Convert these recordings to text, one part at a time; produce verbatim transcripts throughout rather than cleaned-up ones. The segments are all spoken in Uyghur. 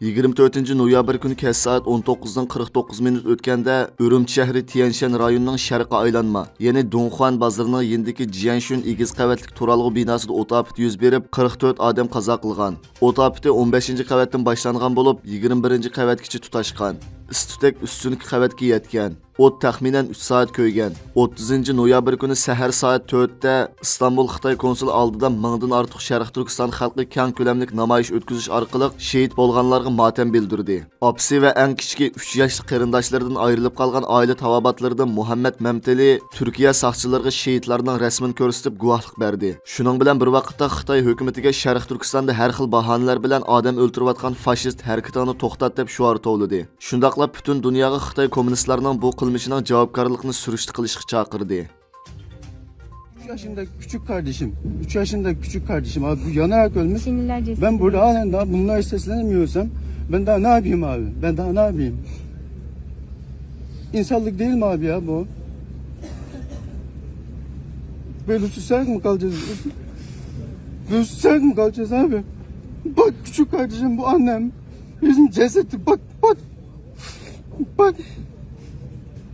يىگىرمە تۆتىنچى نويابىر كۈنى كەچ سائەت ئون توققۇزدىن قىرىق توققۇز مىنۇت ئۆتكەندە، ئۈرۈمچى شەھىرى تيەنشەن رايونىنىڭ شەرقىي ئايلانما، يەنى دۇڭخۇەن بازىرىنىڭ يېنىدىكى جيەنشۈن ئېگىز قەۋەتلىك تۇرالغۇ بىناسىدا ئوت ئاپىتى يۈز بېرىپ، قىرىق تۆت ئادەم قازا قىلغان. ئوت ئاپىتى ئون بەشىنچى قەۋەتتىن باشلانغان بولۇپ، يىگىرمە بىرىنچى قەۋەتكىچە تۇتاشقان. ئىس-تۈتەك ئۈستۈنكى قەۋەتكە يەتكەن. ئوت تەخمىنەن ئۈچ سائەت كۆيگەن. ئوتتۇزىنچى نويابىر كۈنى سەھەر سائەت تۆتتە ئىستانبۇل خىتاي كونسۇلى ئالدىدا مىڭدىن ئارتۇق شەرقىي تۈركىستان خەلقى كەڭ كۆلەملىك نامايىش ئۆتكۈزۈش ئارقىلىق شېھىت بولغانلارغا ماتەم بىلدۈردى. ئاپىسى ۋە ئەڭ كىچىكى ئۈچ ياشلىق قېرىنداشلىرىدىن ئايرىلىپ قالغان ئائىلە تاۋابىئاتلىرىدىن مۇھەممەد مەمتىلى تۈركىيە ساقچىلىرىغا شېھىتلارنىڭ رەسىمىنى كۆرسىتىپ گۇۋاھلىق بەردى. شۇنىڭ بىلەن بىر ۋاقىتتا خىتاي ھۆكۈمىتىگە شەرقىي تۈركىستاندا ھەر خىل باھانىلەر بىلەن ئادەم ئۆلتۈرۈۋاتقان فاشىست ھەرىكىتىڭنى توختات دەپ شوئار توۋلىدى. شۇنداقلا پۈتۈن دۇنياغا خىتاي كوممۇنىستلارنىڭ بۇ قىلمىشىنىڭ جاۋابكارلىقىنى سۈرۈشتە قىلىشقا چاقىردى. Üç yaşındaki küçük kardeşim, üç yaşındaki küçük kardeşim abi bu yanarak ölmüş. Çinliler cesedini Ben burada halen daha bunları seslenemiyorsam ben daha ne yapayım abi? Ben daha ne yapayım? İnsanlık değil mi abi ya bu? Böyle susarak mı kalacağız? Böyle susarak mı kalacağız abi? Bak küçük kardeşim bu annem. Bizim cesedi bak bak. Bak.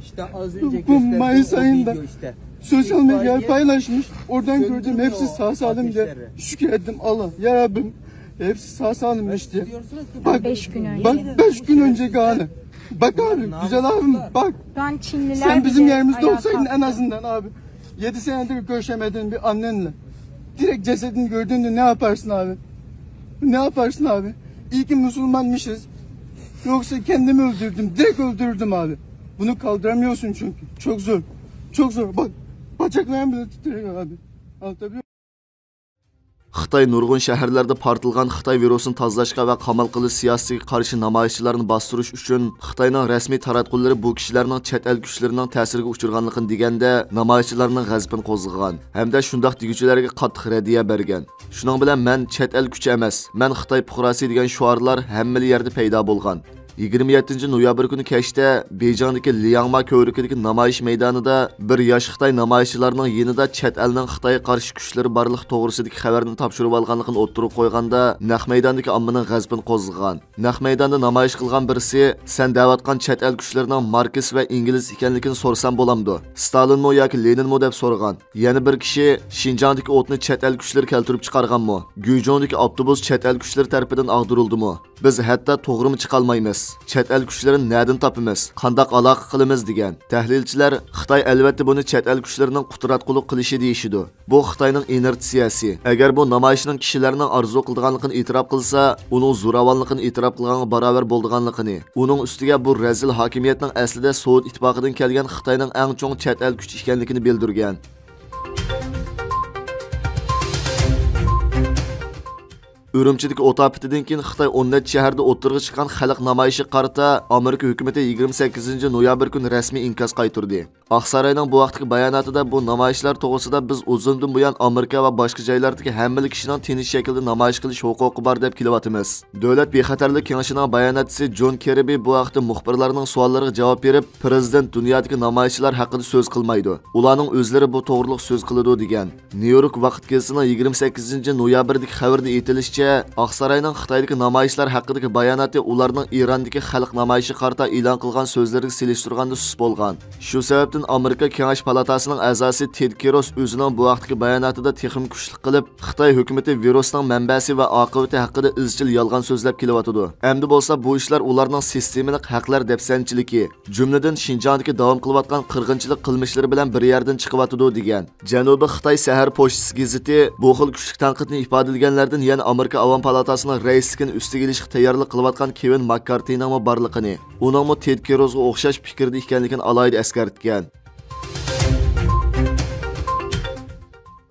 İşte az önce Bu gösterdiğim Mayıs o ayında video işte. Sosyal medyaya İtfaiye paylaşmış. Oradan gördüm söndürmüyor hepsi sağ salim diye. Ateşleri. Şükür ettim Allah. Ya Rabbim hepsi sağ salimmiş diye. Diyorsunuz ki Bak, Beş gün önce. Bak beş gün önceki hali. Bak abi, güzel abim bak. Şu an Çinliler Sen bizim bile yerimizde ayağa olsaydın en kalktı. Azından abi. Yedi senedir görüşemediğin bir annenle. Direkt cesedini gördüğünde ne yaparsın abi? Ne yaparsın abi? İyi ki Müslümanmışız. Yoksa kendimi öldürdüm. Direkt öldürürdüm abi. Bunu kaldıramıyorsun çünkü. Çok zor. Çok zor. Bak, bacaklarım bile titriyor abi. Anlatabiliyor muyum? خىتاي نۇرغۇن شەھەرلەردە پارتلىغان خىتاي ۋىرۇسىنى تازىلاشقا ۋە قامال قىلىش سىياسىتىگە قارشى نامايىشچىلارنى باستۇرۇش ئۈچۈن خىتاينىڭ رەسمىي تاراتقۇلىرى بۇ كىشىلەرنىڭ چەت ئەل كۈچلىرىنىڭ تەسىرىگە ئۇچرىغانلىقىنى دېگەندە، نامايىشچىلارنىڭ غەزىپىنى قوزغىغان ھەمدە شۇنداق دېگۈچىلەرگە قاتتىق رەددىيە بەرگەن. شۇنىڭ بىلەن مەن چەت ئەل كۈچى ئەمەس، مەن خىتاي پۇقراسى دېگەن شوئارلار ھەممىلا يەردە پەيدا بولغان. يىگىرمە يەتتىنچى نويابىر كۈنى كەچتە بېيجىڭدىكى لياڭما كۆۋرۈكىدىكى نامايىش مەيدانىدا بىر ياش خىتاي نامايىشچىلارنىڭ يېنىدا چەت ئەلنىڭ خىتايغا قارشى كۈچلىرى بارلىقى توغرىسىدىكى خەۋەرنى تاپشۇرۇۋالغانلىقىنى ئوتتۇرىغا قويغاندا، نەق مەيداندىكى ئاممىنىڭ غەزىپىنى قوزغىغان. نەق مەيداندا نامايىش قىلغان بىرسى، سەن دەۋاتقان چەت ئەل كۈچلىرىنىڭ ماركس ۋە ئىنگلىز ئىكەنلىكىنى سورىسام بولامدۇ؟ ستالىنمۇ ياكى لېنىنمۇ؟ دەپ سورىغان. يەنە بىر كىشى، شىنجاڭدىكى ئوتنى چەت ئەل كۈچلىرى كەلتۈرۈپ چىقارغانمۇ؟ گۇيجۇڭدىكى ئاپتوبۇس چەت ئەل كۈچلىرى تەرىپىدىن ئاغدۇرۇلدىمۇ؟ بىز ھەتتا توغرىمۇ چىقالمايمىز. چەت ئەل كۈچلىرىنى نەدىن تاپىمىز؟ قانداق ئالاقە قىلىمىز؟ دېگەن. تەھلىلچىلەر، خىتاي ئەلۋەتتە بۇنى چەت ئەل كۈچلىرىنىڭ قۇتراتقۇلۇق قىلىشى دېيىشىدۇ. بۇ خىتاينىڭ ئىنېرتسىيەسى. ئەگەر بۇ نامايىشنىڭ كىشىلەرنىڭ ئارزۇ قىلىدىغانلىقىنى ئېتىراپ قىلسا، ئۇنىڭ زوراۋانلىقىنى ئېتىراپ قىلغانغا باراۋەر بولىدىغانلىقىنى، ئۇنىڭ ئۈستىگە بۇ رەزىل ھاكىمىيەتنىڭ ئەسلىدە سوۋېت ئىتتىپاقىدىن كەلگەن خىتاينىڭ ئەڭ چوڭ چەت ئەل كۈچى ئىكەنلىكىنى بىلدۈرگەن. ئۈرۈمچىدىكى ئوت ئاپىتىدىن كېيىن خىتاي ئون نەچچە شەھەردە ئوتتۇرىغا چىققان خەلق نامايىشىغا قارىتا ئامېرىكا ھۆكۈمىتى يىگىرمە سەككىزىنچى نويابىر كۈنى رەسمىي ئىنكاس قايتۇردى. ئاقساراينىڭ بۇ ۋاقىتتىكى باياناتىدا بۇ نامايىشلار توغرىسىدا بىز ئۇزۇندىن بۇيان ئامېرىكا ۋە باشقا جايلاردىكى ھەممىلا كىشىنىڭ تىنچ شەكىلدە نامايىش قىلىش ھوقۇقى بار دەپ كېلىۋاتىمىز. دۆلەت بىخەتەرلىك كېڭىشىنىڭ باياناتچىسى جون كىربى بۇ ھەقتە مۇخبىرلارنىڭ سوئاللىرىغا جاۋاب بېرىپ، پىرېزىدېنت دۇنيادىكى نامايىشچىلار ھەققىدە سۆز قىلمايدۇ. ئۇلارنىڭ ئۆزلىرى بۇ توغرىلىق سۆز قىلىدۇ، دېگەن. نيۇ يورك ۋاقىت گېزىتىنىڭ يىگىرمە سەككىزىنچى نويابىردىكى خەۋىرىدە ئېيتىلىشىچە، ئاقساراينىڭ خىتايدىكى نامايىشلار ھەققىدىكى باياناتى ئۇلارنىڭ ئىراندىكى خەلق نامايىشىغا قارىتا ئېلان قىلغان سۆزلىرىگە سېلىشتۇرغاندا سۇس بولغان. شۇ سەۋەبتىن ئامېرىكا كېڭەش پالاتاسىنىڭ ئەزاسى تېد كىروس ئۆزىنىڭ بۇ ھەقتىكى باياناتىدا تېخىمۇ كۈچلۈك قىلىپ، خىتاي ھۆكۈمىتى ۋىرۇسنىڭ مەنبەسى ۋە ئاقىۋىتى ھەققىدە ئىزچىل يالغان سۆزلەپ كېلىۋاتىدۇ. ئەمدى بولسا بۇ ئىشلار ئۇلارنىڭ سىستېمىلىق ھەقلەر دەپسەندىچىلىكى، جۈملىدىن شىنجاڭدىكى داۋام قىلىۋاتقان قىرغىنچىلىق قىلمىشلىرى بىلەن بىر يەردىن چىقىۋاتىدۇ، دېگەن. جەنۇبىي خىتاي سەھەر پوچتىسى گېزىتى بۇ خىل كۈچلۈك تەنقىدنى ئىپادىلىگەنلەردىن يەنە ئامېرىكا ئاۋام پالاتاسىنىڭ رەئىسلىكىنى ئۈستىگە ئېلىشقا تەييارلىق قىلىۋاتقان كېۋىن ماككارتىنىڭمۇ بارلىقىنى، ئۇنىڭمۇ تېد كىروزغا ئوخشاش پىكىردە ئىكەنلىكىنى ئالاھىدە ئەسكەرتكەن.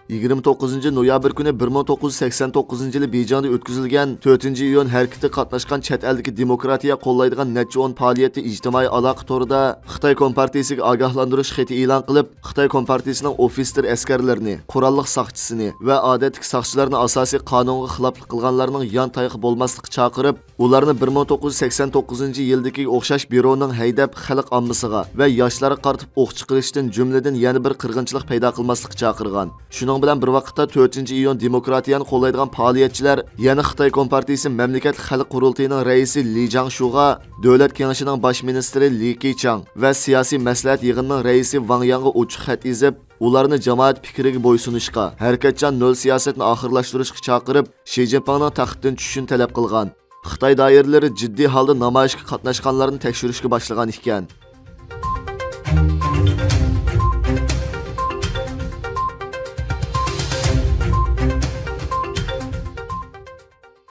يىگىرمە توققۇزىنچى نويابىر كۈنى بىر مىڭ توققۇز يۈز سەكسەن توققۇزىنچى يىلى بېيجىڭدا ئۆتكۈزۈلگەن تۆتىنچى ئىيۇن ھەرىكىتىگە قاتناشقان چەت ئەلدىكى دېموكراتىيە قوللايدىغان نەچچە ئون پائالىيەتچى ئىجتىمائىي ئالاقە تورىدا خىتاي كومپارتىيىسىگە ئاگاھلاندۇرۇش خېتى ئېلان قىلىپ، خىتاي كومپارتىيىسىنىڭ ئوفىتسېر ئەسكەرلىرىنى، قوراللىق ساقچىسىنى ۋە ئادەتتىكى ساقچىلارنى ئاساسىي قانۇنغا خىلاپلىق قىلغانلارنىڭ يان تايىقى بولماسلىققا چاقىرىپ، ئۇلارنى بىر مىڭ توققۇز يۈز سەكسەن توققۇزىنچى يىلدىكىگە ئوخشاش بىرونىڭ ھەيدەپ، خەلق ئاممىسىغا ۋە ياشلارغا قارىتىپ ئوق چىقىرىشتىن، جۈملىدىن يەنە بىر قىرغىنچىلىق پەيدا قىلماسلىققا چاقىرغان. شۇنىڭ بىلەن بىر ۋاقىتتا، تۆتىنچى ئىيۇن دېموكراتىيەنى قوللايدىغان پائالىيەتچىلەر يەنە خىتاي كومپارتىيىسى مەملىكەتلىك خەلق قۇرۇلتىيىنىڭ رەئىسى لى جاڭشۇغا، دۆلەت كېڭىشىنىڭ باش مىنىستىرى لى كېچاڭ ۋە سىياسىي مەسلىھەت يىغىنىنىڭ رەئىسى ۋاڭ ياڭغا ئوچۇق خەت يېزىپ، ئۇلارنى جامائەت پىكرىگە بويسۇنۇشقا، ھەرىكەتچان نۆل سىياسەتنى ئاخىرلاشتۇرۇشقا چاقىرىپ، شى جىنپىڭنىڭ تەختتىن چۈشۈشىنى تەلەپ قىلغان. خىتاي دائىرىلىرى جىددىي ھالدا نامايىشقا قاتناشقانلارنى تەكشۈرۈشكە باشلىغان ئىكەن.